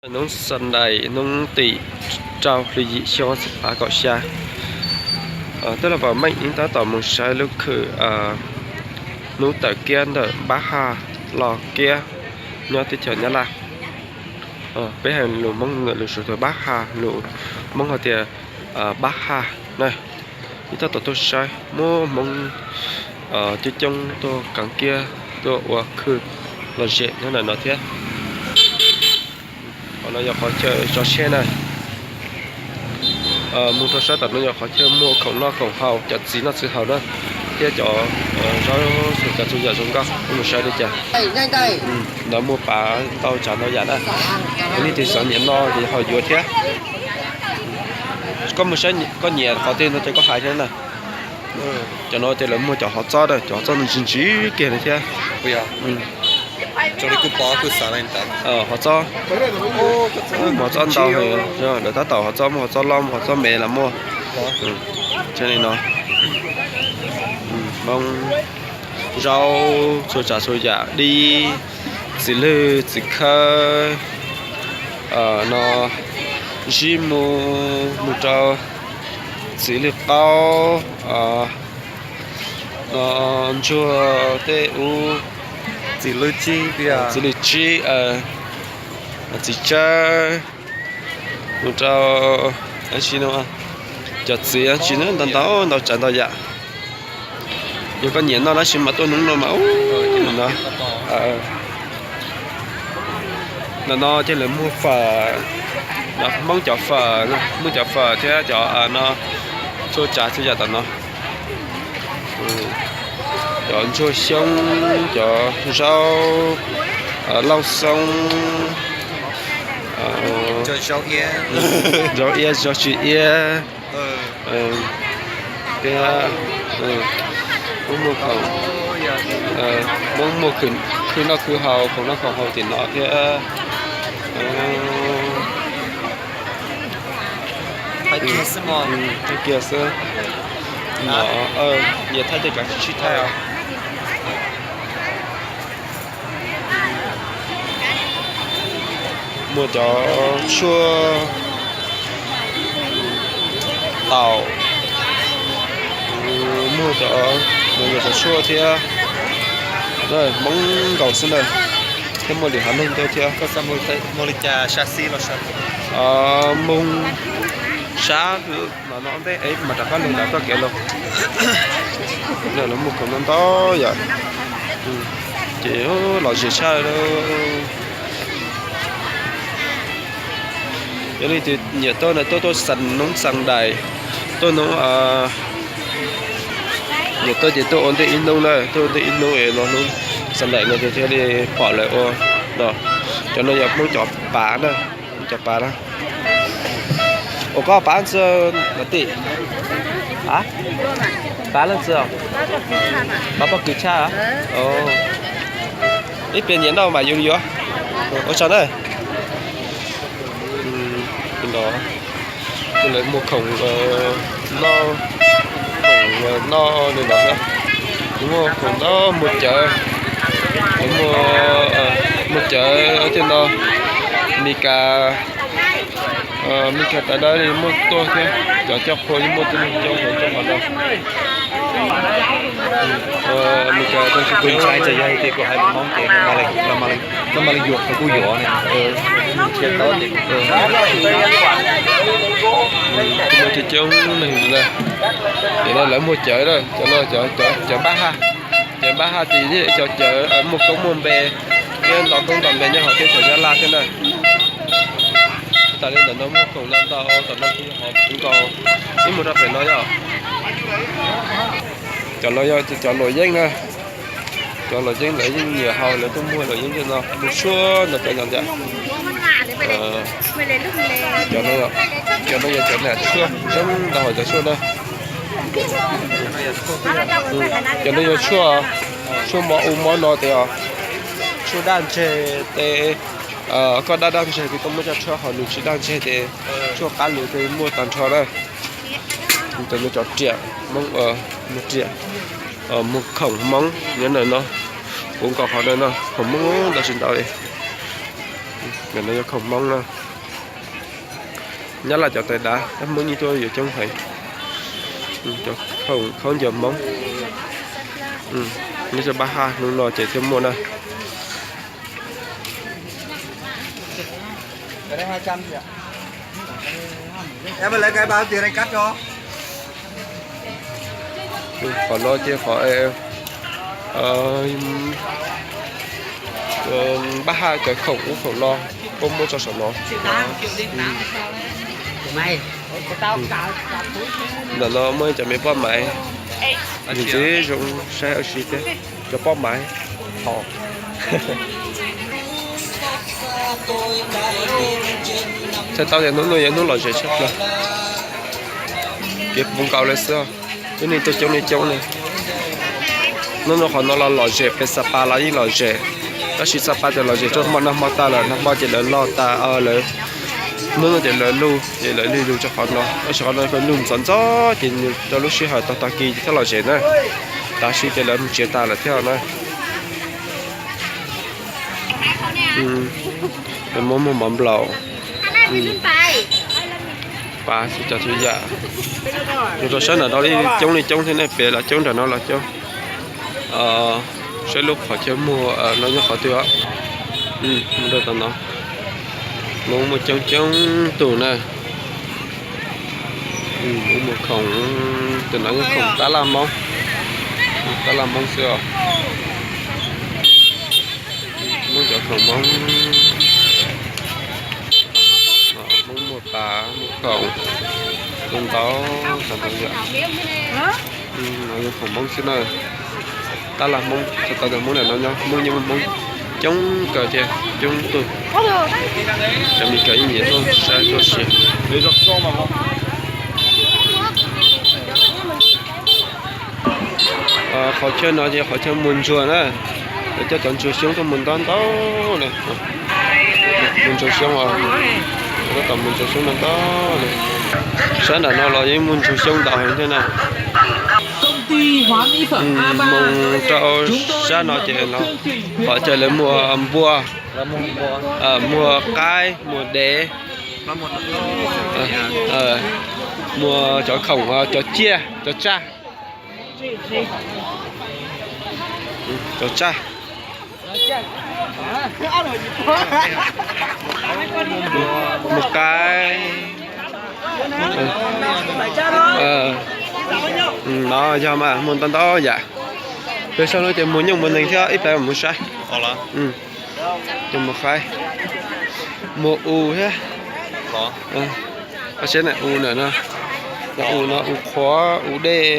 Hnub Sunday hnub tim rau hli yim xyoo ob txhiab phav kaum xya, twb los pom meej ib tab tom mus saib lub khw hnub tawm kiab ntawm Npab Haj los kiab nyob teb chaws Nyab Laj. Peb hais lus Hmoob lus suav tias Npab Haj, lus Hmoob hais tias Npab Haj na. Ib tab tom tuaj saib muaj Hmoob coob coob tuaj kaav kiab tuaj ua khw lom zem nyob ntawm no thiab. Qhov no yog qhov chaw tso tsheb na. Mus rau sab tom no yog qhov chaw muag khoom noj khoom haus, cov txiv noj txiv haus na, thiab cov zaub, cov txhua yam zoo nkauj. Koj mus saib li cas. Ntawd muag pav ntau tsav ntau yam na. Yog leej twg xav nyiam noj ces ho yuav thiab. Koj mus saib koj nyiam qhov twg no ces koj hais thiab na. Cov no ces lawv muag cov hov txob na, cov hov txob no ntsis ntsis kiag li thiab. Hov txob, hov txob ntau, lawv tab tom hov txob, muaj hov txob loj, muaj hov txob me los muaj. Li no, Hmoob, zaub, txhua tsav txhua yam, dib, txiv lwg txiv khawb, no zib mus mus rau txiv lwg qaub, no ntsuag tej ub, txiv lwg tsib, txiv tsawb, mus rau dab tsi no, cov txiv dab tsi na, ntau ntau ntau tsav ntau yam. Yog koj nyiam noj dab tsi mas tuaj hnub no mas ub no. Ntawm no ces lawv muag fawm, Hmoob cov fawm, muag cov fawm thiab cov no, txhua tsav txhua yam tom no. Cov ntsuag xyoob, cov zaub, lauj xoob, zaub iab, zaub tsis iab, thiab muaj khoom, Hmoob muag khw noj khw haus, khoom noj khoom haus tim no thiab. Thaij kiag xwb. No, yog thaij tej kav tsij thaij os. Muaj cov tshuaj, taum, muaj cov, muaj cov tshuaj thiab. Hmoob nkaus xwb na, thiab muaj lwm hav neeg tuaj thiab. Mus sab no no ntej es mam rov qab los txoj kev los. Lawv muag khoom no ntau yam, ces lom zem tshaj. Yog leej twg nyiam tuaj no tuaj, tuaj xas noob Sunday, tuaj noob, nyiam tuaj ces tuaj ua ntej ib hnub na, tuaj ua ntej ib hnub es los hnub Sunday no ces thiaj li pom lawv ua no. Cov no yog Hmoob cov pav na, Hmoob cov pav na. Ua koj pav ntxwg no tim, pav leej twg, pav pob kws tshaj. Ib pliag nyiam noj mas yuav yuav. Ua tsaug na. Lawv muag khoom noj, khoom noj li no, muag khoom noj, muag cawv, muag, muag cawv tej no, Meskas, Meskas tas dawb li muaj tuaj thiab, cov coj qhua yeej muaj tuaj coob heev rau qhov no. Meskas, kuv ntshai tias yog hais tias kuv hais lus Hmoob ces lawv mam li yuam kuv, kuj yuam ne. Kuv muaj coob coob neeg na. Ces no lawv muag cawv na, cov no cov, cov npab haj, cov npab haj ces cov cawv muaj koob muaj npe, thiab nto koob nto npe nyob hauv teb chaws Nyab Laj thiab na. Tas li ntawm no muag khoom no ntau, tom no kuv nkaus ib mus rau pem no yog, cov no yog cov luam yeeb na. Cov luam yeeb lawv yeej nyiam haus, lawv tuaj muag luam yeeb tej no, muag tshuaj ntau cov ntau ntawm. Cov no, cov no yog cov niam tshuaj zoo ntau hauv cov tshuaj na. Cov no yog tshuaj, tshuaj mob u mob no tes os, tshuaj daj ntseg tes, koj daj daj ntseg tes koj muab coj tshuaj, ho nws tsis daj ntseg tes tshuaj qab lus tes muaj tag nrho na. Cov no cov riam Hmoob, muag riam, muag khoom Hmoob nyob ntawm no. Kuv nkaus qhov ntawm no khoom Hmoob ntau tsis ntau li. No yog khoom Hmoob na. Nyab Laj cov tais dav, tab Hmoob yeej tuaj yuav coob heev. Cov khoom khaub ncaws Hmoob. Nyob rau Pab Haj hnub no ces thiaj muaj na. Qhov no ces qhov Pab Haj cov khoom ub khoom no, puab muab tso saum no. Ntawm no muaj cov me poj maiv, ntxim zoo saib ua si thiab. Cov poj maiv hos. Txhais tau tias hnub no yog hnub lom zem tshaj plaws, kev puv nkaus li xwb. Lub neej tuaj coob li coob li. Hnub no qhov no los lom zem, pem Xab Pas los yeej lom zem, tab sis Xab Pas ces lom zem rau hmo nag hmo tas lawm, nag hmo ces lawv loj tas lawm. Hnub no ces lawv lug ces lawv lig lug rau qhov no, tab sis qhov no lug ntxov ntxov ces nws rau lub sij hawm tag tag kis thiaj lom zem na. Tam sim ces lawv mus tsev tas lawm thiab na. Muaj muag mov nplaum, pas txhua tsav txhua yam. Mus rau sab nram no li coob li coob thiab ne, pem los coob nram no los coob. Saib lub qhov chaw muag no nyob qhov twg os. Mus rau tom no, Hmoob muaj coob coob tus na. Hmoob muag khoom, tus no yog khoom tab laj Hmoob, tab laj Hmoob xwb os. Hmoob cov khoom Hmoob, Hmoob muag pas muag khoom, ntau ntau yam. No yog khoom Hmoob xwb na. Tab laj Hmoob, txhais tau tias Hmoob ntawm no nyob, Hmoob yeej muaj Hmoob coob kawg thiab, coob tug. Cov Mis Kas yeej nyiam tuaj saib tuaj sia. Qhov chaw no ces qhov chaw muag ntsuag na. Lawv coj cov ntsuag xyoob tuaj muag ntau ntau na. Muag ntsuag xyoob os, tab tom muag ntsuag xyoob ntau ntau na. Sab nram no los yeej muag ntsuag xyoob ntau heev thiab na. Mus rau sab no ces no, qhov chaw lawv muag npua, muag qaib, muag dev, muag cov khoom, cov ciaj, cov tsaj. Cov tsaj, muag qaib, no yog mas muag ntau ntau yam. Pem saum no ces muag nyuj muag nees thiab, ib pliag mus saib. Ces muag qaib, muag u thiab. Seb na, u ntawm no, cov u no u qhuav u dej,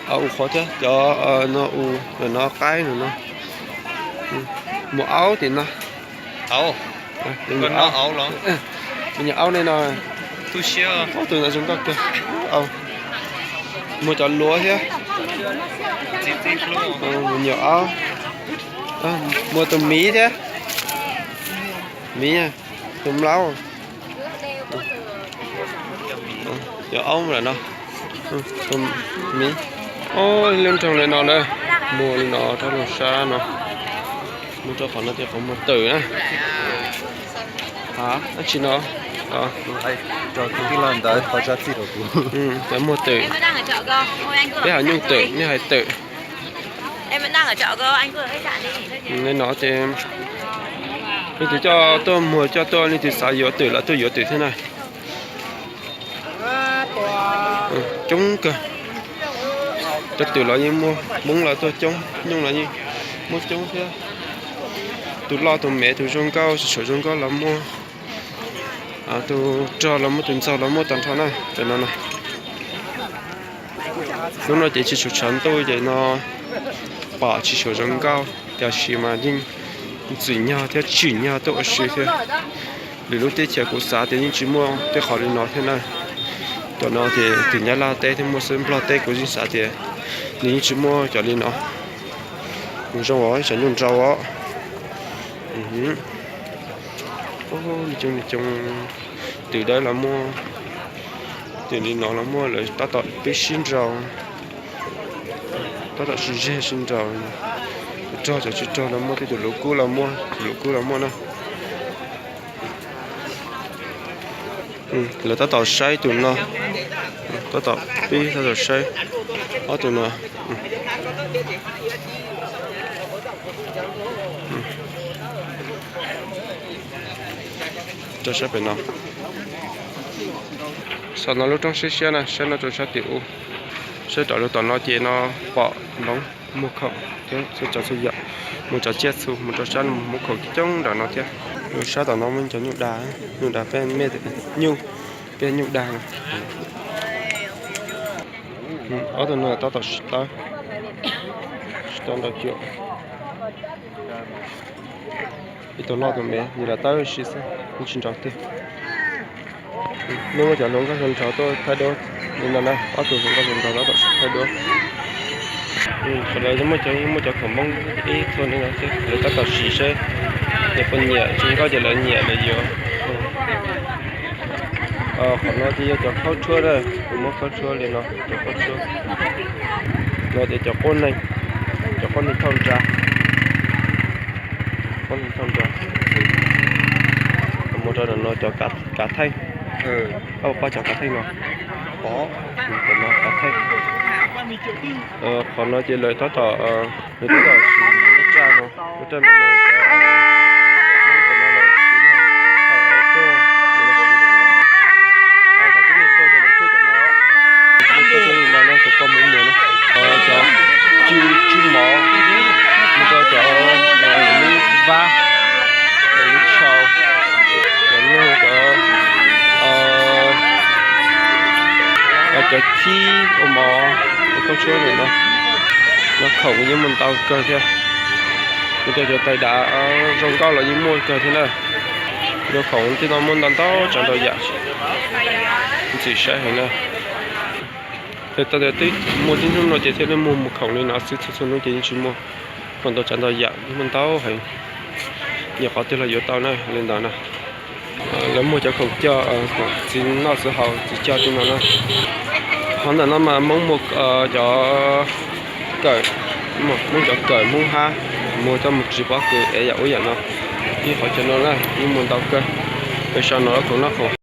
u qhuav thiab cov no u ntawm no qaib ntawm no. Muag aub tim no. Muag aub ne no. Tus ntawd zoo nkauj kawg. Muag cov luav thiab. Muag nyuam aub. Muag tus miv thiab. Miv, tus mlaub. Cov aub lawm no. Miv. Ib lub nroog li no na. Muag li no rau lub sab no. Mus rau qhov no ces qhov muag twm na. Dab tsi no? Cov muag twm. Peb hais nyuj twm, nej hais twm. Li no ces leej twg coj tuaj muag, coj tuaj, leej twg xav yuav twm los tuaj yuav twm thiab na. Coob kawg. Cov twm los yeej muaj, Hmoob los tuaj coob, nyuj los yeej muaj coob thiab. Tus loj tus me, tus zoo nkauj tsis tshua zoo nkauj los muaj, tus rog los muaj, tus ntxaug los muaj tag nrho na. Tam no na, hnub no ces tsis tshua tshav ntuj ces no pom tsis tshua zoo nkauj, tiam sis mas yeej ntxim nyog thiab tsim nyog tuaj ua si thiab. Lwm lub teb chaws kuv xav tias yeej tsis muaj tej qhov li no thiab na. Cov no ces tim Nyab Laj teb thiab muaj xwb, Nplog teb kuv yeej xav tias nws yeej tsis muaj cov li no. Zoo os, ib tsam nyuj nrau os. Coob coob, twm dawb los muaj, twm li no los muaj, lawv tab tom pib sib nrau, tab tom sib zeg sib nrau. Tus rog cov tsis rog los muaj, tej tus luv kub los muaj, tus luv kub los muaj na. Lawv tab tom saib tus no, tab tom pib tab tom saib ob tug no. Rau sab pem no, saum no lub roob siab siab na, saib no rau sab tim ub, saib rau lub tom no ces no pom nplooj muag khoom thiab txhua tsav txhua yam, mus tsav tsiaj txhu mus rau sab no muag khoom coob nram no thiab. Lub sab tom no muaj cov nyuj dag, nyuj dag peb mej, nyuj, peb nyuj dag. Ob tug no tab tom sib tawb, sib tawb nrau cuam. Ib tug loj tus me, nws lam tawb si xwb, tsis nrau tiag. Nws muaj cov hluas nkauj hluas nraug tuaj thaij duab li no na, ob tug hluas nkauj hluas nraug tab tom sib thaij duab. Qhov lawv muaj cov, muaj cov khoom Hmoob ib txhua li no thiab, lawv tab tom sim seb lawv puas nyiam, tsis nkauj ces lawv nyiam lawv yuav. Qhov no ces yog cov khaub tshuab na, kuv muab khaub tshuab li no, cov khaub tshuab no ces cov quab neeg, cov quab neeg thauj nra, quab neeg thauj nra. Mus rau no cov kav theej, pab cov kav theej no, kav theej. Qhov no ces lawv tab tom, lawv tab tom siv lub raj no, lub raj no, cov cw tswj mov, mus rau cov lub vab, cov lub tshau, cov lub, cov, cov thib ua mov, cov khaub tshuab no, no khoom yeej muaj ntau kawg thiab. Mus rau cov tais dav zoo nkauj los yeej muaj kawg thiab na. Cov khoom tej no muaj ntau ntau tsav ntau yam, ntxim saib heev na. Tau tias twb muaj tib hnub no ces thiaj li muaj mus khoom li no xwb, txhua txhua hnub ces yeej tsis muaj. Khoom ntau tsav ntau yam, muaj ntau heev, nyiam qhov twg los yuav tau na li ntawd na. Lawv muag cov khoom coj, khoom txiv noj txiv haus txiv coj tej no na. Qhov ntawm no mas Hmoob muag cov kawm, Hmoob cov kawm Hmoob hab, muag coj mus tsiv pob kws es yam ub yam no. Ib qhov chaw no na yeej muag ntau kawg, pem saum no lawv khoom noj khoom